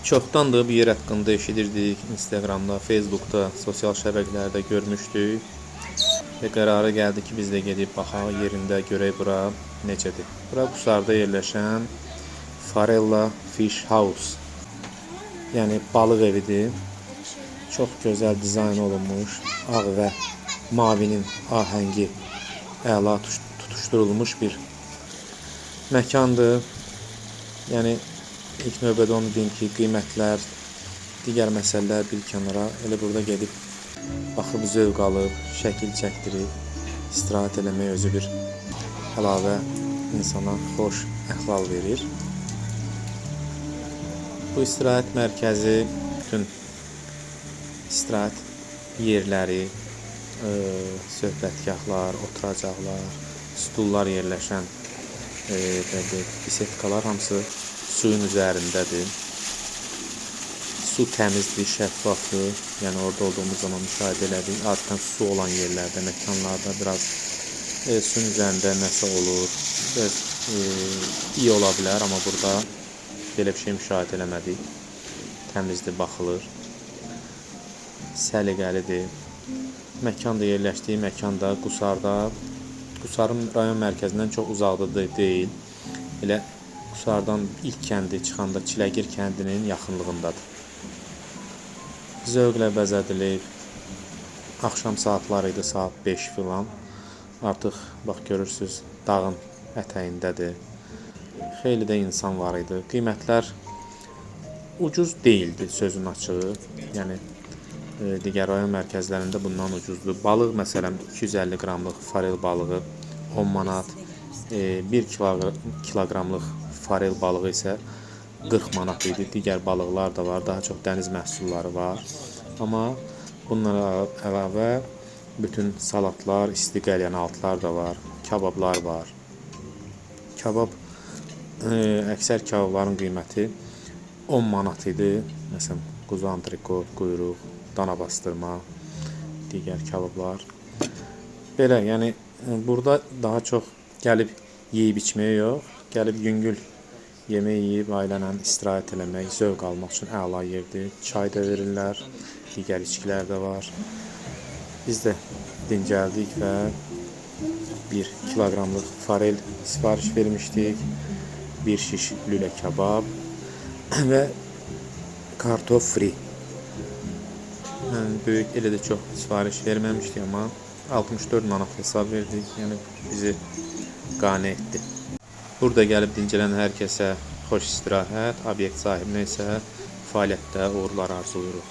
Çoxdandır bu yer haqqında eşidirdik. Instagramda, Facebookda, sosial şəbəkələrdə görmüşdük. Və qərara gəldi ki, biz də gedib baxaq yerində görək bura necədir. Bura Qusarda yerləşən Farella Fish House. Yəni balıq evidir. Çox gözəl dizayn olunmuş, ağ və mavinin ahəngi əla tutuşdurulmuş bir məkandır. Yəni ilk növbədə onu deyim ki, qiymətlər, digər məsələlər bir kənara, elə burada gedib baxıb zövq alıb, şəkil çəkdirib, istirahət eləmək özü bir əlavə insana xoş əhval verir. Bu istirahət mərkəzi bütün istirahət yerləri, söhbətgahlar, oturacaqlar, stullar yerləşən belə deyək, bisetkalar hamısı suyun üzərindədir. Su təmizdir, şəffafdır. Yəni orada olduğumuz zaman müşahidə elədik. Adətən su olan yerlərdə, məkanlarda biraz suyun üzərində nəsə olur. Biraz iyi ola bilər, amma burada belə bir şey müşahidə eləmədik. Təmizdir, baxılır. Səliqəlidir. Məkan da yerləşdiyi məkan da Qusarda, Qusarın rayon mərkəzindən çox uzaqda da deyil. Elə Qusardan ilk kəndi çıxanda Çiləgir kəndinin yaxınlığındadır. Zövqlə bəzədilib. Axşam saatları idi, saat 5 filan. Artıq bax görürsüz, dağın ətəyindədir. Xeyli də insan var idi. Qiymətlər ucuz deyildi, sözün açığı. Yəni digər rayon mərkəzlərində bundan ucuzdur. Balıq məsələn 250 qramlıq forel balığı 10 manat, 1 kiloqramlıq forel balığı isə 40 manat idi. Digər balıqlar da var, daha çox dəniz məhsulları var. Amma bunlara əlavə bütün salatlar, isti qəlyanaltılar da var, kabablar var. Kabab, əksər kababların qiyməti 10 manat idi. Məsələn, quzu antrikot, quyruq, dana bastırma, digər kabablar. Belə, yəni burada daha çox gəlib yeyib içməyə yox, gəlib yüngül yemək yeyib ailə ilə istirahət eləmək, zövq almaq üçün əla yerdir. Çay da verirlər, digər içkilər də var. Biz də dincəldik və 1 kiloqramlıq forel sifariş vermişdik. Bir şiş lülə kabab və kartof fri. Yəni böyük elə də çox sifariş verməmişdik, amma 64 manat hesab verdik. Yəni bizi qane etdi. Burada gəlib dincələn hər kəsə xoş istirahət, obyekt sahibinə isə fəaliyyətdə uğurlar arzulayırıq.